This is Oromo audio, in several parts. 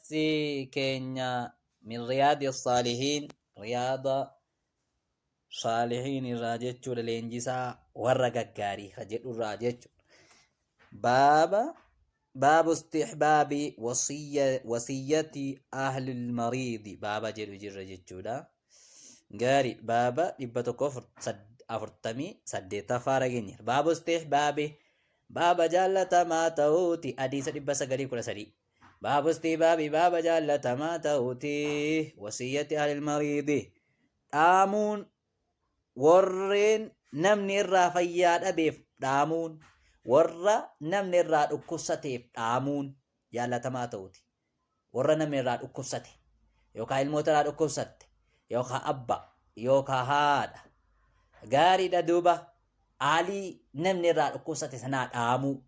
Darsi keenya min riyaadi saalihiin, riyaada saalihiin irraa jechuudha, leenjisaa warra gaggaarii ka jedhu irraa jechuudha. Baaba baabu istihbaabi wasiyyati ahli lmariidi baaba jedhu jirra jechuudha. Gaari, baaba 148ffaa dhageenye. Baabu istihbaabi, baaba jaallatamaa ta'uuti, hadiisa 913. Baabu istihbaabi, baaba jaallatamaa ta'uuti, wasiyyati ahli lmariidi, dhaamuun warreen namni irraa fayyaa dhabeef dhaamuun, warra namni irraa dhukkubsateef dhaamuun jaallatamaa ta'uuti. Warra namni irraa dhukkubsate, yookaan ilmoota irraa dhukkubsatte, yookaan abba yookaan haadha. Gaariidha, duuba aalii namni irraa dhukkubsate sanaa dhaamuu.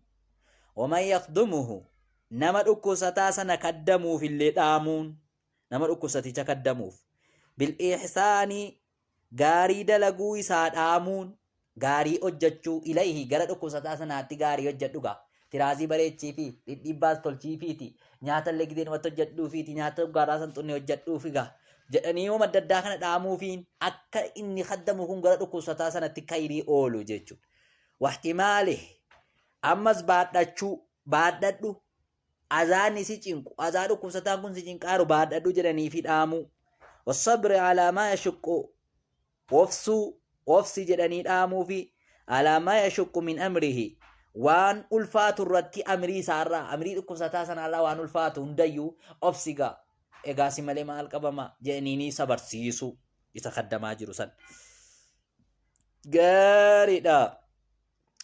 Waman yakdumuhu, nama dhukkubsataa sana kaddamuuf illee dhaamuun, nama dhukkubsaticha kaddamuuf bil'ihsaanii, gaarii dalaguu isaa dhaamuun, gaarii hojjechuu, ilayhi, gara dhukkubsataa sanaatti gaarii hojjedhu gaa, tiraazii bareechiifi dhidhiibbaas tolchiifiiti, nyaata illee gidee namatti hojjedhuufiiti, nyaata dhugaadhaa san xunne hojjedhuufi gaa jedhanii yoom adda addaa kana dhaamuufiin akka inni kaddamu kun gara dhukkubsataa sanatti kayrii oolu jechuudha. Wahtimaalih, ammas baadhachuu, baadhadhu azaanni si cinqu, azaa dhukkubsataan kun si cinqaaru baadhadhu jedhanii fi dhaamuu. Wasabri alaa maa yashuqqu, obsuu, obsi jedhanii dhaamuu fi alaa maa yashuqqu min amrihi, waan ulfaatu irratti, amrii isaarraa, amrii dhukkubsataa sanaarraa waan ulfaatu hundayyuu obsi gaa, egaa si malee maal qabama jedhanii ni sabarsiisu isa kaddamaa jiru san. Gaariidha.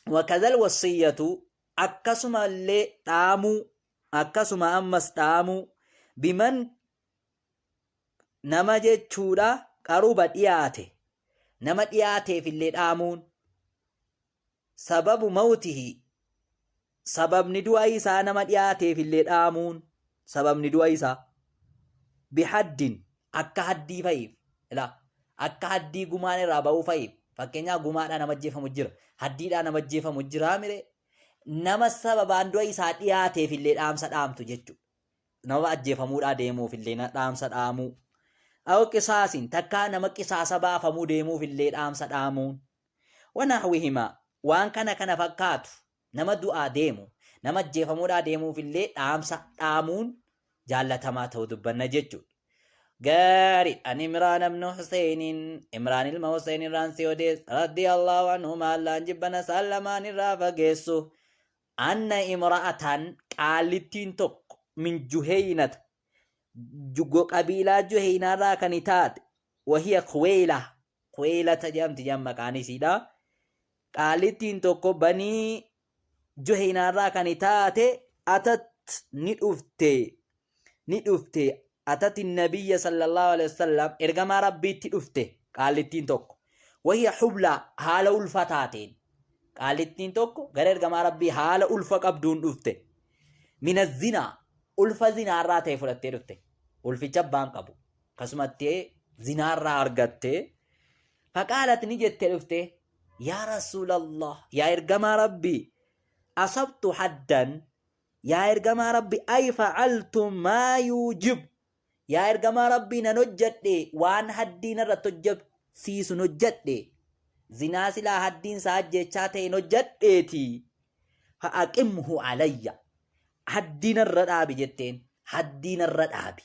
Wakazal wasiyyatu, akkasuma illee dhaamuu, akkasuma ammas dhaamuu, biman, nama jechuudha, qaruba dhiyaate, nama dhiyaateef illee dhaamuun, sababu mawtihi, sababni du'a isaa nama dhiyaateef illee dhaamuun, sababni du'a isaa bihaddin, akka haddii fa'iif, ilaa akka haddii gumaan irraa ba'uu fa'iif. Fakkeenyaaf gumaadhaan nama ajjeefamu jira, haddiidhaan nama ajjeefamu jira mire, nama sababaan du'a isaa dhiyaateef illee dhaamsa dhaamtu jechuudha. Nama ajjeefamuudhaa deemuuf illee dhaamsa dhaamuu. Aw qisaasiin, takkaa nama qisaasa baafamuu deemuuf illee dhaamsa dhaamuun. Wanahwihimaa, waan kana kana fakkaatu, nama du'aa deemu, nama ajjeefamuudhaa deemuuf illee dhaamsa dhaamuun jaallatamaa ta'uu dubbanna jechuudha. Gaari, an Imraan ibnu Huseeniin, Imraan ilma Huseen irraan si odeessa, radiyallahu anhumaa, Allaan jibbana isaan lamaan irraa fageessu. Anna imra'atan, qaallittiin tokko, min Juheynata, qabiilaa Juheynaarraa kan taate, wahiya Kuweeyla, Kuweeylata jedhamti jedhan maqaan isiidha. Qaallittiin tokko banii Juheynaarraa kan taate, atat, ni dhufte, ni dhufte, atati nabiyya sallallahu alaihi wasallam, ergamaa rabbiitti dhufte qaallittiin tokko, wahiya hublaa, haala ulfa taateen. Qaallittiin tokko gara ergamaa rabbii haala ulfa qabduun dhufte, mina zinaa, ulfa zinaarraa ta'e fudhattee dhufte. Ulficha abbaan qabu akkasumatti zinaarraa argatte. Faqaalat, ni jette dhufte, yaa rasuulallah, yaa ergamaa rabbii, asabtu haddan, yaa ergamaa rabbi, ay facaltu maa yuujib, yaa ergamaa rabbii, nan hojjadhe waan haddiin irratti hojjabsiisun hojjadhe, zinaa silaa haddiin isaa ajjeechaa ta'een hojjadheeti, fa aqimhu alayya, haddiin irra dhaabi jetteen, haddiin irra dhaabi,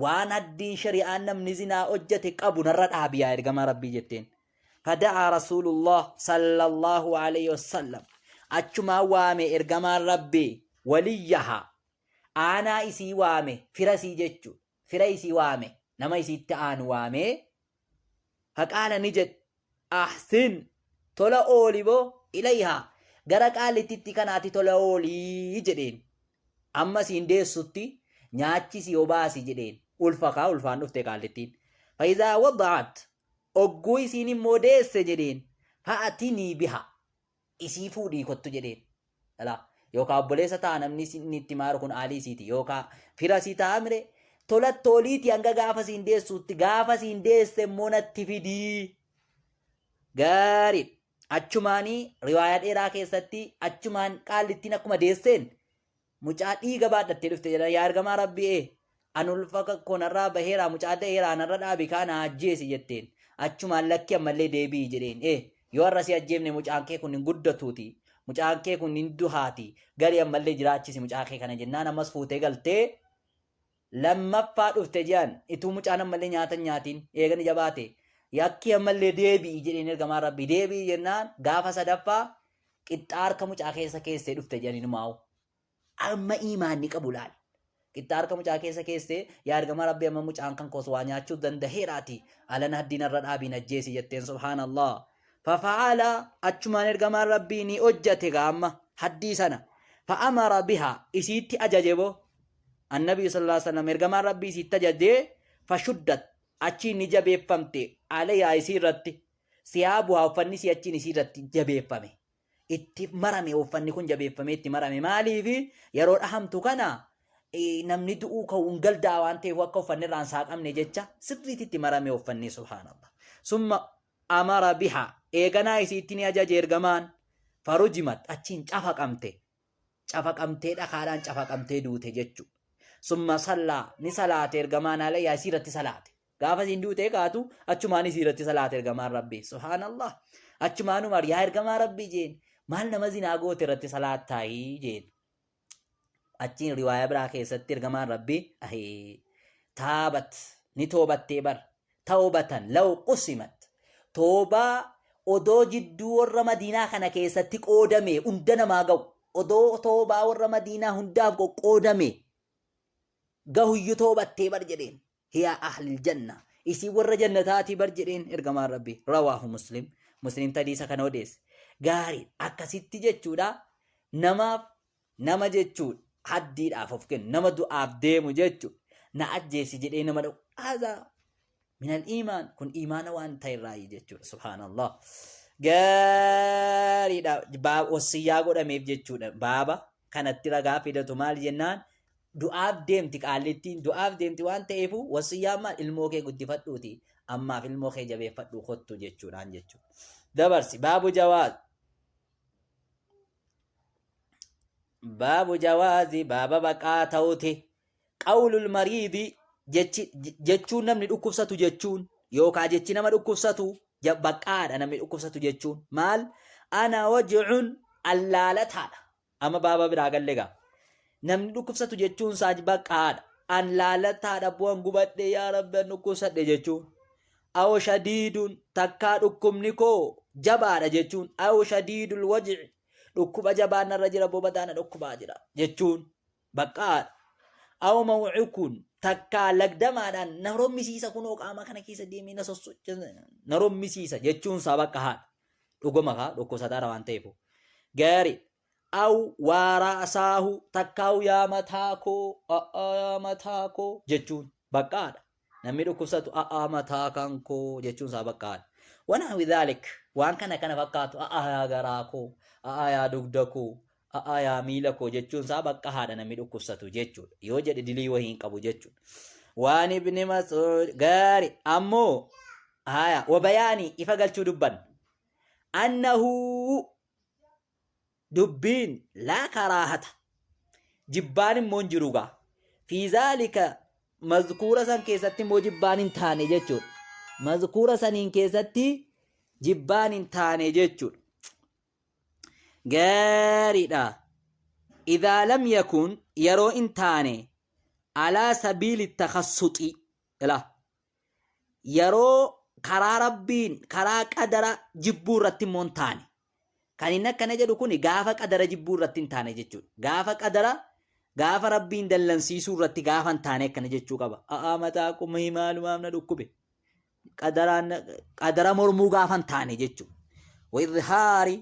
waan haddiin shari'aan namni zinaa hojjate qabu narra dhaabi yaa ergamaa rabbii jetteen. Fada'aa rasuulullah sallallahu alayhi wasallam, achumaan waame ergamaan rabbii waliyyaha, aanaa isii waame, fira isii jechu, fira isii waame, nama isiitti aanu waame. Faqaala, ni jedhe, ahsin, tola ooli boo, ilayhaa, gara qaallittitti kanaatti tola oolii jedheen. Amma siin deessutti nyaachisi, obaasi jedheen. Ulfa kaa, ulfaan dhufte qaallittiin. Fayizaa wada'at, ogguu isiin immoo deesse jedheen, fa'atinii biha, isii fuudhii kottu jedheen. Dhala yookaan obboleessa ta'a namni inni itti maaru kun, aalii isiiti yookaan fira isii ta'a mire, tola tooliiti hanga gaafa siin deessuutti, gaafa siin deesse immoo natti fidii. Gaarii, achumaanii riwaayaa dheeraa keessatti achumaan qaallittiin akkuma deesseen Mucaa dhiiga baadhattee dhufte jedhan yaa ergamaa Rabbii ee an ulfa koo narraa baheeraa mucaa da'eeraa narra dhaabi kaa na ajjeesi jetteen. Achumaan lakki ammallee deebi'i jedheen. Ee yoo har'a si ajjeefne mucaan kee kun hin guddatuuti. Mucaan kee kun hin duhaati. Gali ammallee jiraachisi mucaa kee kana jennaan ammas fuutee galtee lammaffaa dhufte jedhan ituu mucaan ammallee nyaata hin nyaatiin eegani jabaate. Yakki ammallee deebi'i jedheen ergamaan Rabbii deebi'i jennaan gaafa sadaffaa qixxaa harka mucaa keessa keessee dhufte jedhanii numaa'u. Amma iimaanni qabu laal. Qixxaa harka mucaa keessa keessee yaa ergamaa Rabbii amma mucaan kan koos waa nyaachuu dandaheeraati. Alana haddii narra dhaabiin ajjeesi jetteen subhaanallah. Fafa'ala achumaan ergamaan Rabbii ni hojjate gaa amma haddii sana. Fa'amara biha isiitti ajaje boo. Annabi sallallahu alaihi wasallam ergamaan Rabbii isiitti ajajee fashuddat achiin ni jabeeffamte alayhaa isii irratti. Siyaabuhaa uffanni isii achiin isii irratti jabeeffame. Itti marame uffanni kun jabeeffamee itti marame maaliif yeroo dhahamtu kana namni du'uu ka'u hin galdaa waan ta'eef akka uffanni irraan saaqamne jecha sirriitti itti marame uffanni subhaanallah. Summa amara biha eeganaa isiitti ni ajaje ergamaan farujimat achiin cafaqamte cafaqamtee dhakaadhaan cafaqamtee duute jechu. Summa sallaa ni salaate ergamaan alayyaa isii irratti salaate. Gaafa isiin duutee kaatu achumaan isii irratti salaate ergamaan Rabbii. Subhaanallah. Achumaan Umar yaa ergamaa Rabbii jeen maal nama zinaa goote irratti salaattaayii jeen. Achiin riwaayaa biraa keessatti ergamaan Rabbii ahee taabat ni toobattee bar tawbatan law qusimat toobaa odoo jidduu warra madiinaa kana keessatti qoodame hunda namaa ga'u odoo toobaa warra madiinaa hundaaf qoqqoodame gahuyyu toobattee bar jedheen hiya ahlil janna isii warra jannataatii bar jedheen ergamaan rabbi rawaahu muslim muslim tadiisa kana odeesse gaarii akkasitti jechuudha namaaf nama jechuudha haddiidhaaf of kennu nama du'aaf deemu jechuudha na ajjeesi jedhee nama dhaqu haadha minal iimaan kun iimaana waan ta'e irraayi jechuudha subhaanallah gaariidha wasiyyaa godhameef jechuudha baaba kanatti ragaa fidatu maal jennaan du'aaf deemti qaallittiin du'aaf deemti waan ta'eefu wasiyyaan maal ilmoo kee guddifadhuuti ammaaf ilmoo kee jabeeffadhu kottu jechuudhaan jechuudha dabarsi baabu jawaaz Baabu jawaazi baaba baqaa ta'uti. Qawlul mariidi jechi jechuun namni dhukkubsatu jechuun yookaa jechi nama dhukkubsatu baqaadha namni dhukkubsatu jechuun maal ana waj'un allaalataadha. Amma baaba biraa galle gaa. Namni dhukkubsatu jechuun isaa baqaadha. Allaalataadha bu'an gubadhe yaa rabbi an dhukkubsadhe jechuun. Aw shadiidun takkaa dhukkubni koo jabaadha jechuun aw shadiidul waj'i dhukkuba jabaan narra jira bobataa na dhukkubaa jira jechuun baqqaadha. Aw maw'ikun takkaa lagdamaadhaan na rommisiisa kunoo qaama kana keessa deemee na sossocha na rommisiisa jechuun isaa baqqahaadha. Dhuguma kaa dhukkubsataadha waan ta'eef. Gaarii. Aw waa ra'asaahu takkaa'u yaa mataa koo a'aa yaa mataa koo jechuun baqqaadha. Namni dhukkubsatu a'aa mataa kan koo jechuun isaa baqqaadha. Wanaawi dhaalik waan kana kana fakkaatu a'aa yaa garaa koo a'aa yaa dugda koo a'aa yaa miila koo jechuun isaa baqqahaadha namni dhukkubsatu jechuudha. Yoo jedhe dilii wahii hin qabu jechuudha. Waan ibni Mas'uud gaari ammoo haya wabayaanii ifa galchuu dubban annahu dubbiin laa karaahata jibbaan immoo hin jiru gaa fi zaalika mazkuura san keessatti immoo jibbaan hin taane jechuudha mazkuura saniin keessatti jibbaan hin taane jechuudha gaariidha idaa lam yakun yeroo hin taane alaa sabiili takassuxi ilaa yeroo karaa rabbiin karaa qadara jibbuu irratti immoo hin taane. Kan inni akkana jedhu kun gaafa qadara jibbuu irratti hin taane jechuudha. Gaafa qadara gaafa rabbiin dallansiisuu irratti gaafa hin taane akkana jechuu qaba. A'aa mataa kuma maalumaaf na dhukkube. Qadaraan qadara mormuu gaafa hin taane jechuudha. Waidhaari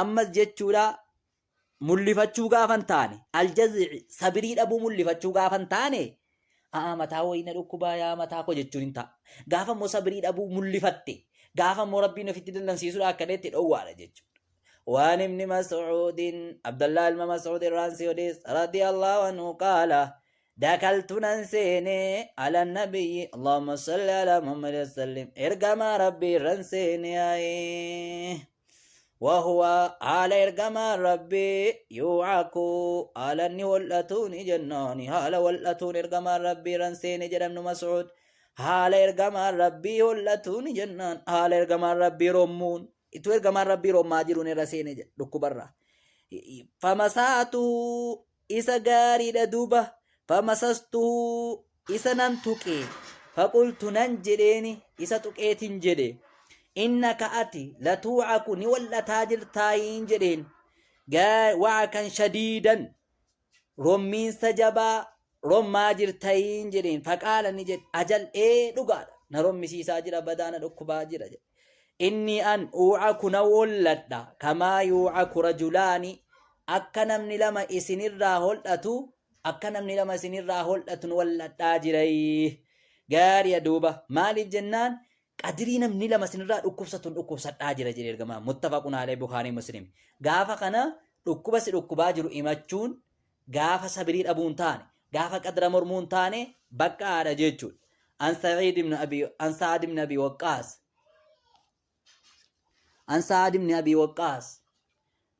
ammas jechuudha mullifachuu gaafa hin taane aljazi'i sabirii dhabuu mullifachuu gaafa hin taane a'aa mataa wayii na dhukkubaa yaa mataa koo jechuun hin ta'a. Gaafa immoo sabirii dhabuu mullifatte gaafa immoo rabbiin ofitti dallansiisuudha akka itti dhowwaadha jechuudha. Waan ibni Mas'uudin Abdallah ilma Mas'uud irraan si odeessa radiyallahu anhu qaala dakaltu nan seene ala nabiyyi Allahumma salli ala Muhammad wa sallim ergamaa rabbii irran seene yaa'ee. Wahuwa haala ergamaan Rabbii yuucaku haala inni hol'atuuni jennaani haala hol'atuun ergamaan Rabbii irran seene jedha Ibnu Mas'uud. Haala ergamaan Rabbii hol'atuuni jennaan haala ergamaan Rabbii rommuun ituu ergamaan Rabbii rommaa jiruun irra seene jedha dhukkubarraa. Famasaatu isa gaariidha duuba famasastuhu isa nan tuqe faqultu nan jedheeni isa tuqeetin jedhe innaka ati latuucaku ni wal'ataa jirtaayiin jedheen wacakan shadiidan rommiinsa jabaa rommaa jirtayiin jedheen faqaala ni jedhe ajal ee dhugaadha na rommisiisaa jira badaa na dhukkubaa jira jedhe inni an uucaku na wolladha kamaa yuucaku rajulaani akka namni lama isinirraa holdhatu akka namni lama isinirraa holdhatu nu walladhaa jirai gaariya duuba maaliif jennaan qadirii namni lama isinirraa dhukkubsatu dhukkubsadhaa jira jedhe ergamaa muttafaqun alee Bukaarii Muslim. Gaafa kana dhukkuba si dhukkubaa jiru himachuun gaafa sabirii dhabuun taane, gaafa qadra mormuun taane bakka haadha jechuudha. An Sa'iid ibn Abi An Sa'ad ibn Abi Waqqaas An Sa'ad ibn Abi Waqqaas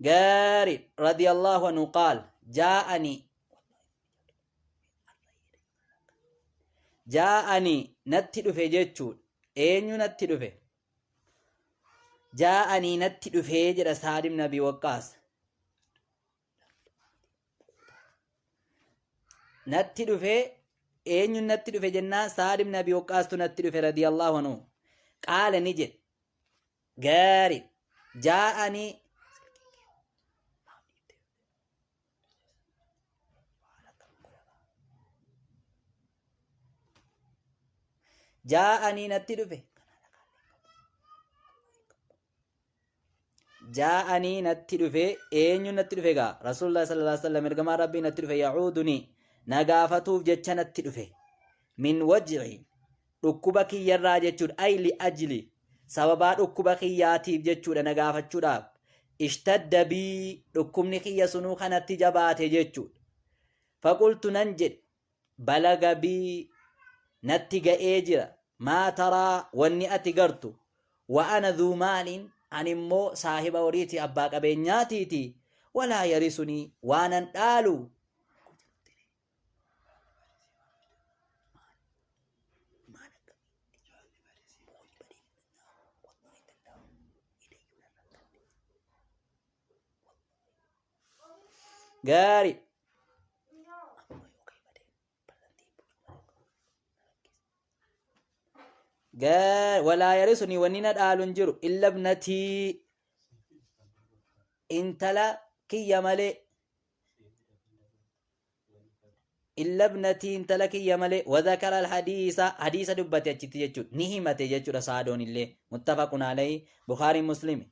gaarii radiyallahu anhu qaal jaa'ani jaa'ani natti dhufe jechuudha. Eenyu natti dhufe? Jaa'anii natti dhufee jedha Sa'ad ibn Abi Waqqaas. Natti dhufe eenyuun natti dhufe jennaan Sa'ad ibn Abi Waqqaastu natti dhufe radiyallahu anhu. Qaala ni jedhe gaari jaa'anii jaa'anii natti dhufe Jaa'anii natti dhufe eenyu natti dhufe gaa Rasuulullah sallallahu alaihi wasallam ergamaa Rabbii natti dhufe yacuuduni na gaafatuuf jecha natti dhufe min waj'i dhukkuba kiyyarraa jechuudha ay li ajli sababaa dhukkuba kiyyaatiif jechuudha na gaafachuudhaaf ishtadda bii dhukkubni kiyya sunuu kanatti jabaate jechuudha faqultu nan jedhe balaga bii natti ga'ee jira maa taraa wanni ati gartu wa ana dhuu maaliin ani immoo saahiba horiiti abbaa qabeenyaatiiti walaa yarisunii waanan dhaalu Gaarii. Walaa yarisuni wanni na dhaalu hin jiru illa ibnatii intala kiyya malee illa ibnatii intala kiyya malee wadhakara alhadiisa hadiisa dubbate achitti jechuudha ni himate jechuudha saadoon illee muttafaqun alayhi Bukaarii Muslimi.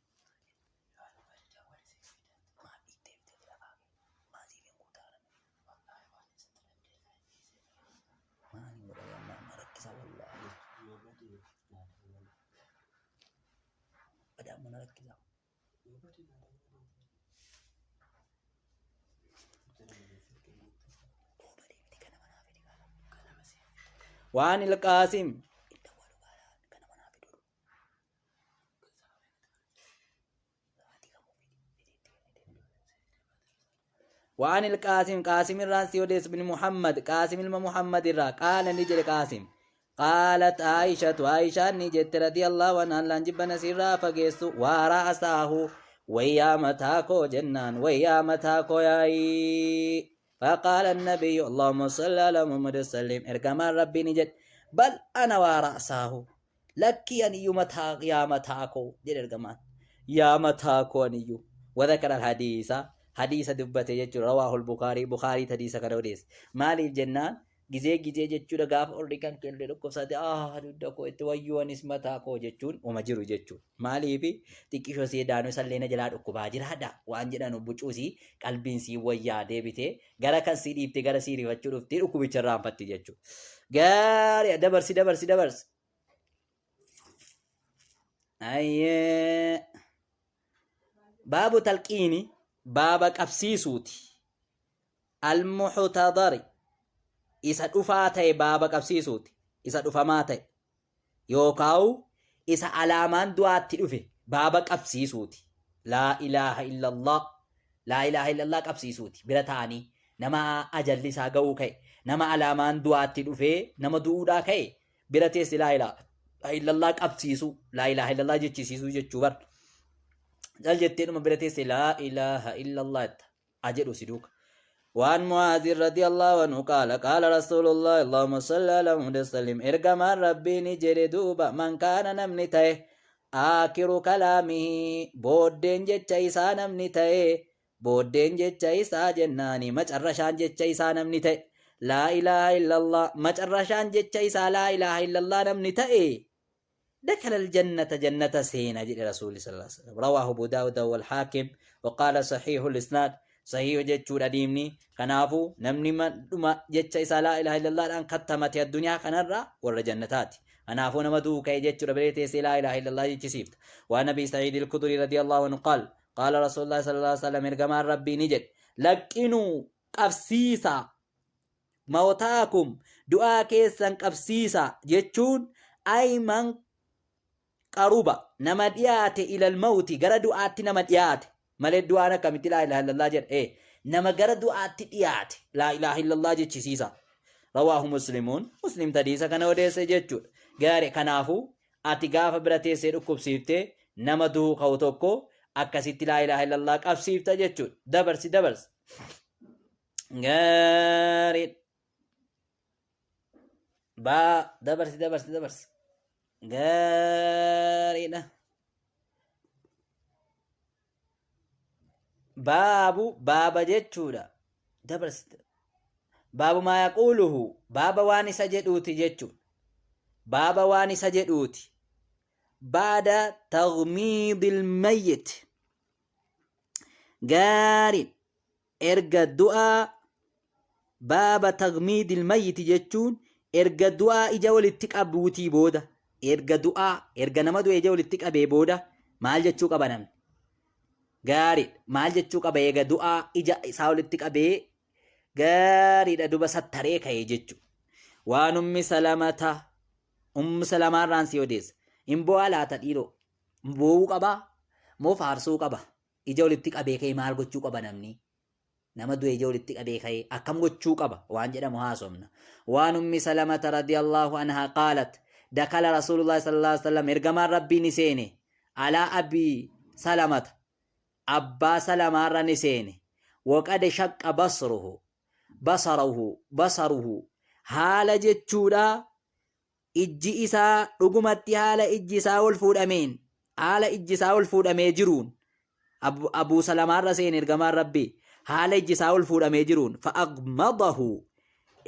Waan ilqaasim وعن القاسم قاسم الران سيوديس بن محمد قاسم الم محمد الرا قال نجد قاسم قالت عائشة عائشة نجد رضي الله عنها لان جبنا سيرا فقيس ورأساه ويا متاكو جنان ويا متاكو ياي فقال النبي اللهم صل على محمد وسلم ارقما ربي نجد بل أنا ورأساه Lakkii aniyyuu mataa yaa mataa koo jedhe ergamaan. Yaa mataa koo aniyyuu. Wadhakara alhadiisa hadiisa dubbate jechuudha. Rawaahul Bukaarii Bukaarii hadiisa kana odeesse. Maaliif jennaan gizee gizee jechuudha gaafa orri kan kellee dhukkubsate ah dugda koo itti wayyuu anis mataa koo jechuun uma jiru jechuudha. Maaliif xiqqishoo see daanuu isallee na jalaa dhukkubaa jiraadha waan jedhanu bucuusii qalbiin sii wayyaa deebitee gara kan sii dhiiftee gara sii rifachuu dhuftee dhukkubicha irraanfatti jechuudha. Gaarii dabarsi dabarsi dabarsi. Ayyee. Baabu talqiini baaba qabsiisuuti. Almuxtadari isa dhufaa ta'e baaba qabsiisuuti. Isa dhufamaa ta'e. Yookaan isa alaamaan du'aatti dhufe baaba qabsiisuuti. Laa ilaaha illallah. Laa ilaaha illallah qabsiisuuti. Bira ta'anii nama ajalli isaa ga'uu ka'e, nama alaamaan du'aatti dhufee nama du'uudhaa ka'e bira teessi laa ilaaha illallah qabsiisuu, laa ilaaha illallah jechisiisuu jechuu bar. Cal jettee dhuma bira teesse laa ilaaha illallah jetta. A jedhu si duuka. Waan Mu'aazin radiyallahu anhu qaala qaala Rasuulullah Allahumma salli ala Muhammad sallim ergamaan Rabbii ni jedhe duuba man kaana namni ta'e aakiru kalaamihi booddeen jecha isaa namni ta'e booddeen jecha isaa jennaani macarrashaan jecha isaa namni ta'e laa ilaaha illallah macarrashaan jecha isaa laa ilaaha illallah namni ta'e دخل الجنة جنة سينا جل رسول صلى الله عليه وسلم. رواه أبو داود والحاكم وقال صحيح الإسناد. صحيح جتشور أديمني كنافو نمني ما دما جتش إسا لا إله إلا الله أن كتمت الدنيا كنرى ور جنتات. كنافو نمدو كي جتشور بريتي لا إله إلا الله جتشيفت. ونبي سعيد الخدري رضي الله عنه قال قال رسول الله صلى الله عليه وسلم إرجمان ربي نجد لكنوا قفسيسا موتاكم دعاء كيسا قفسيسا جتشون أي من qaruba nama dhiyaate ilal mawti gara du'aatti nama dhiyaate malee du'aan akkamitti laa ilaaha illallah jedha nama gara du'aatti dhiyaate laa ilaaha illallah jechisiisa. Rawaahu muslimuun muslim tadiisa kana odeesse jechuudha. Gaari kanaafuu ati gaafa bira teessee dhukkubsiiftee nama du'uu ka'u tokko akkasitti laa ilaaha illallah qabsiifta jechuudha. Dabarsi dabarsi. Gaarii. Baa dabarsi dabarsi dabarsi. Gaariidha. Baabu baaba jechuudha. Dabarsi. Baabu maa yaquuluhu baaba waan isa jedhuuti jechuudha. Baaba waan isa jedhuuti. Baada taghmiidil mayyit. Gaariidha. Erga du'aa baaba taghmiidil mayyiti jechuun erga du'aa ija walitti qabuutii booda erga du'aa erga nama du'e ija walitti qabee booda maal jechuu qaba namni? Gaariidha. Maal jechuu qaba eega du'aa ija isaa walitti qabee gaariidha duba sattaree ka'ee jechuudha. Waan ummi salamata ummi salamaarraan si odeessa. Hin bo'aa laata dhiiroo? Boo'uu qabaa? Moo faarsuu qaba? Ija walitti qabee ka'ee maal gochuu qaba namni? Nama du'e ija walitti qabee ka'ee akkam gochuu qaba waan jedhamu haasofna. Waan ummi salamata radiyallahu anhaa qaalat dakala rasuulullahi sallallahu alaihi wasallam ergamaan rabbii ni seene alaa abii salamata abbaa salamaarra ni seene waqad shaqqa basruhu basaruhu basaruhu haala jechuudha ijji isaa dhugumatti haala ijji isaa ol fuudhameen haala ijji isaa ol fuudhamee jiruun Abuu Salamaarra seene ergamaan Rabbii haala ijji isaa ol fuudhamee jiruun fa'aqmadahu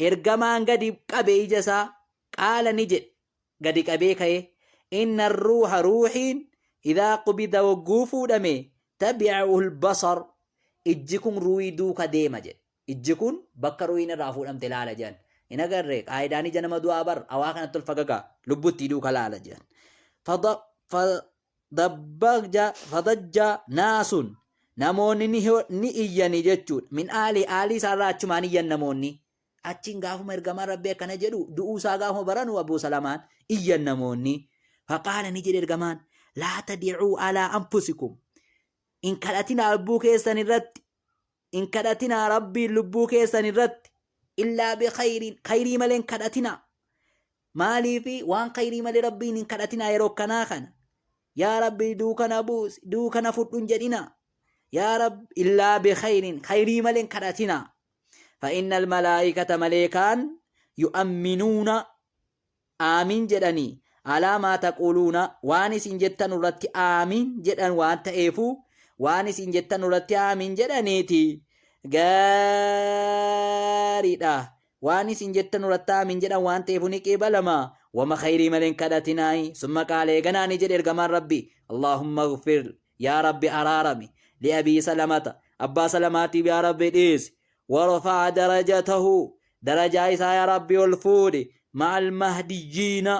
ergamaan gadi qabe ija isaa qaala ni jedhe gadi qabee ka'ee inna ruuha ruuhiin idaa qubida wagguu fuudhame tabi'ahu albasar ijji kun ruuhii duuka deema jedhe. Ijji kun bakka ruuhiin irraa fuudhamte laala jedhan. Hin agarre qaayidaan ija nama du'aa bar awaa kanatti ol fagagaa lubbuttii duuka laala jedhan. Fadajja naasun namoonni ni iyyani jechuudha. Min aalii aalii isaarraa achumaan iyyan namoonni. Achiin gaafuma ergamaan rabbii akkana jedhu du'uu isaa gaafuma baranu Abuu Salamaan iyyan namoonni. Faqaala ni jedhe ergamaan laa tadicuu alaa anfusikum. Hin kadhatinaa lubbuu keessan irratti hin kadhatinaa rabbiin lubbuu keessan irratti illaa bikhayriin khayrii malee hin kadhatinaa maaliifi waan khayrii malee rabbiin hin kadhatinaa yeroo kanaa kana yaa rabbi duukana buusi duukana fudhu hin jedhinaa yaa rabbi illaa bikhayriin khayrii malee hin kadhatinaa فإن الملائكة ملائكان يؤمنون aamiin jedhanii alaa maa taquuluuna waan isin jettan irratti aamiin jedhan waan ta'eefu waan isin jettan irratti aamiin jedhaniiti gaariidha waan isin jettan irratti aamiin jedhan waan ta'eefu ni qeebalama wama khayrii malee hin kadhatinaayi summa qaala eeganaa ni jedhe ergamaan rabbi allahumma gfir yaa rabbi araarami liabii salamata abbaa salamaatiif yaa rabbi dhiisi warfa'a darajatahu darajaa isaa yaa rabbi ol fuudhi ma'al mahdiyyiina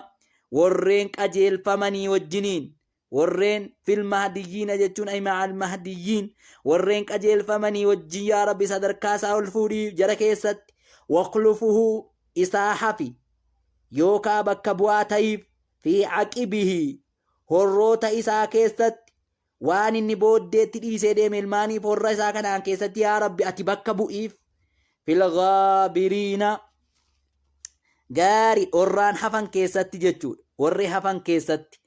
warreen qajeelfamanii wajjiniin warreen fil mahdiyyiina jechuun ay ma'al mahdiyyiin warreen qajeelfamanii wajjin yaa rabbi sadarkaa isaa ol fuudhii jara keessatti waqlufuhu isaa hafi yookaa bakka bu'aa ta'iif fi aqibihi horroota isaa keessatti. Waan inni booddeetti dhiisee deeme ilmaaniif horra isaa kanaan keessatti yaa Rabbi ati bakka bu'iif. Fil ghaabiriina gaari orraan hafan keessatti jechuudha. Warri hafan keessatti.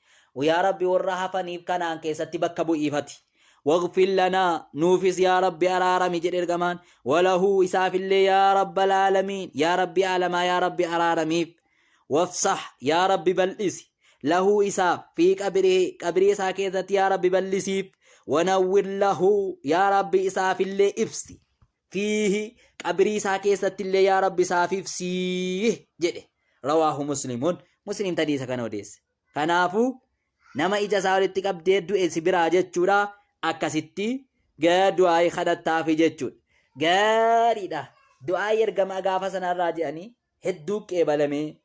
Yaa Rabbi warra hafaniif kanaan keessatti bakka bu'iifati. Waghfir lanaa nuufis yaa Rabbi araarami jedhe ergamaan. Walahuu isaafillee yaa Rabbal aalamiin yaa Rabbi aalamaa yaa Rabbi araaramiif. Wafsah yaa Rabbi bal'isi. Lahuu isaaf fi qabirii qabirii isaa keessatti yaa Rabbi bal'isiif. Wanawwir lahu yaa Rabbi isaafillee ibsi. Fiihi qabirii isaa keessattillee yaa Rabbi isaaf ibsii jedhe. Rawaahu Muslimuun. Muslim tadiisa kana odeesse. Kanaafuu nama ija isaa walitti qabdee du'e si biraa jechuudha. Akkasitti du'aa'ii kadhattaafi jechuudha. Gaariidha. Du'aa'ii ergamaa gaafa sanarraa jedhanii hedduu qeebalamee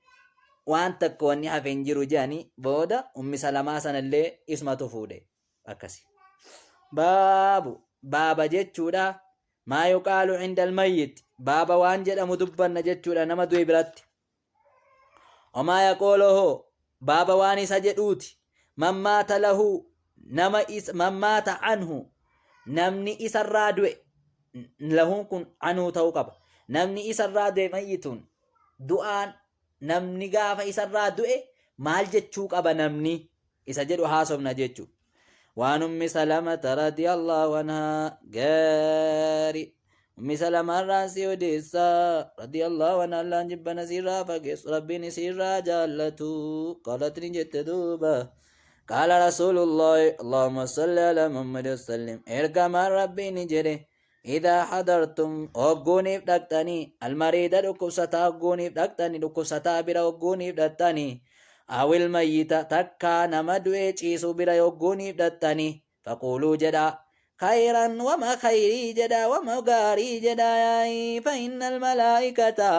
waan takka wanni hafe hin jiru jedhanii booda ummi salamaa sanallee isumatu fuudhe. Akkasi. Baabu baaba jechuudha. Maa yuqaalu inda almayyit baaba waan jedhamu dubbanna jechuudha nama du'e biratti. Wamaa yaquuluhu baaba waan isa jedhuuti. Man maata lahu nama isa man maata anhu namni isarraa du'e lahuun kun anuu ta'uu qaba. Namni isarraa du'e mayyituun du'aan namni gaafa isarraa du'e maal jechuu qaba namni isa jedhu haasofna jechuudha. Waan ummi salamata radiyallahu anhaa gaari ummi salamaarraan si odeessa radiyallahu anhaa allaan jibbana siirraa fageessu rabbiin isiirraa jaallatu qaalat ni jette duuba qaala rasuulullaahi allahumma salli ala muhammad wasallim ergamaan rabbii ni jedhe idaa hadartum hogguuniif dhaqxanii almariida dhukkubsataa hogguuniif dhaqxanii dhukkubsataa bira hogguuniif dhaqxanii awil mayyita takkaa nama du'ee ciisuu bira hogguuniif dhaqxanii faquuluu jedhaa khayran wama khayrii jedhaa wama gaarii jedhaa yaa'ii fa innal malaa'ikata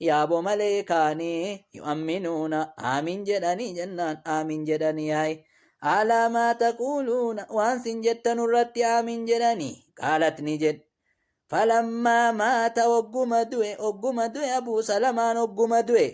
yaabo maleekaanii yu'amminuuna aamin jedhanii jennaan aamin jedhanii yaa'i alaa maa taquuluuna waan sin jettan irratti aamin jedhanii qaalat ni jedhe falammaa maata ogguma du'e ogguma du'e abuu salamaan ogguma du'e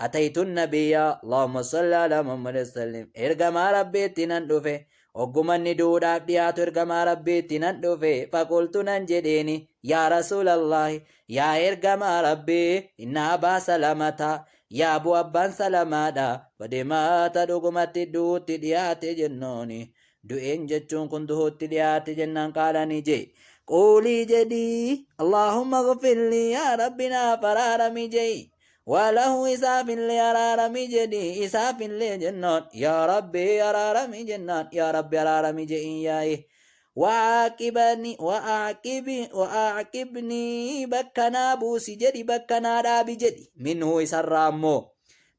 ataytu nabiyya allahumma salli ala muhammad sallim ergamaa rabbiitti nan dhufe ogguma inni du'uudhaaf dhiyaatu ergamaa rabbiitti nan dhufe faqultu nan jedheeni yaa rasuulallahi yaa ergamaa rabbii inna abaa salamata yaa abu abbaan salamaadha qad dhugumatti du'uutti dhiyaate jennooni du'een jechuun kun du'uutti dhiyaate jennaan qaalanii jee quulii jedhii allahumma gfirlii yaa rabbi naaf araarami jee walahu isaafillee araarami jedhii isaafillee jennaan yaa rabbi araarami jennaan yaa rabbi araarami je'in yaa'i وعاقبني وأعقبني وأعقبني bakka buusi jedhi bakka naa dhaabi jedhi minhu isarraa ammoo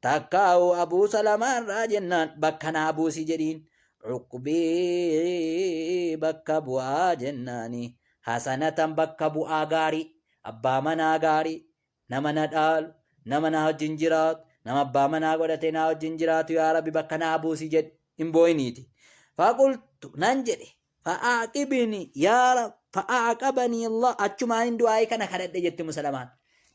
takkaa'u abuu salamaarraa jennaan bakka naa buusi jedhiin cuqbii bakka bu'aa jennaani hasanatan bakka bu'aa gaarii abbaa manaa gaarii nama na dhaalu nama na wajjin jiraatu nama abbaa manaa godhatee na wajjin jiraatu yaa rabbi bakka naa buusi jedhi hin boo'iniiti faqultu nan jedhe fa'aaqibni yaa rab fa'aaqabanii Allah achumaan hin du'aa'ii kana kadhadhe jetti musalamaan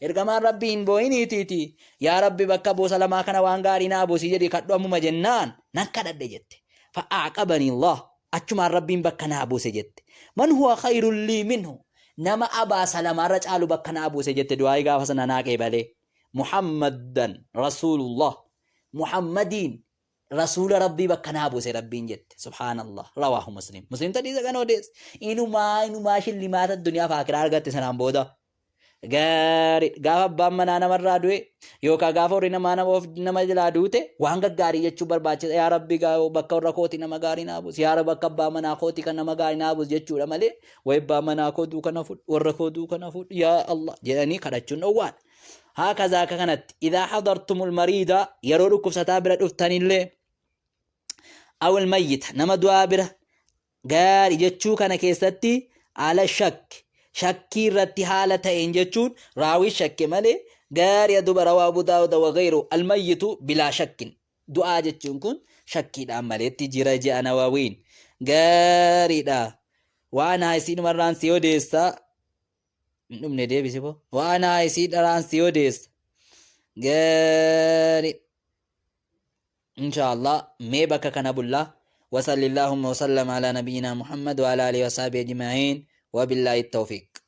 ergamaan rabbii hin boo'iniitiiti yaa rabbi bakka abuu salamaa kana waan gaarii naa buusi jedhi kadhu ammuma jennaan nan kadhadhe jette fa'aaqabanii Allah achumaan rabbiin bakka naa buuse jette man huwa khayrun lii minhu nama abaa salamaarra caalu bakka naa buuse jette du'aa'ii gaafa sana naa qeebalee muhammadan rasuulullah muhammadiin rasuula rabbii bakka naa buuse rabbiin jette subhaanallah rawaahu muslim muslim tadiisa kan odeesse inumaa inumaa shillimaata addunyaa fi akiraa argatte sanaan booda gaarii gaafa abbaan manaa namarraa du'e yookaan gaafa warri namaa nama of nama jalaa duute waan gaggaarii jechuu barbaachisa yaa rabbi bakka warra kooti nama gaarii naa buusi yaa rabbi bakka abbaa manaa kooti kan nama gaarii naa buusi jechuudha malee wayi abbaa manaa koo du'u kana fudhu warra koo du'u kana fudhu yaa Allah jedhanii kadhachuun dhowwaadha. Haakaza akka kanatti idaa hadartumul mariida yeroo dhukkubsataa bira dhuftanillee awil mayyita nama du'aa bira gaari jechuu kana keessatti ala shakki shakkii irratti haala ta'een jechuun raawii shakke malee gaari duba rawaa Abu Daawuda wa gayru almayyitu bilaa shakkin du'aa jechuun kun shakkiidhaan maleetti jira je'a Nawawiin gaariidha waan haa isiinumarraan si odeessa hin dhumne deebisi boo waan haa isii dharaan si odeessa gaari insha Allah mee bakka kana bullaa. وصلى اللهم وسلم على نبينا محمد وعلى آله وصحبه أجمعين، وبالله التوفيق.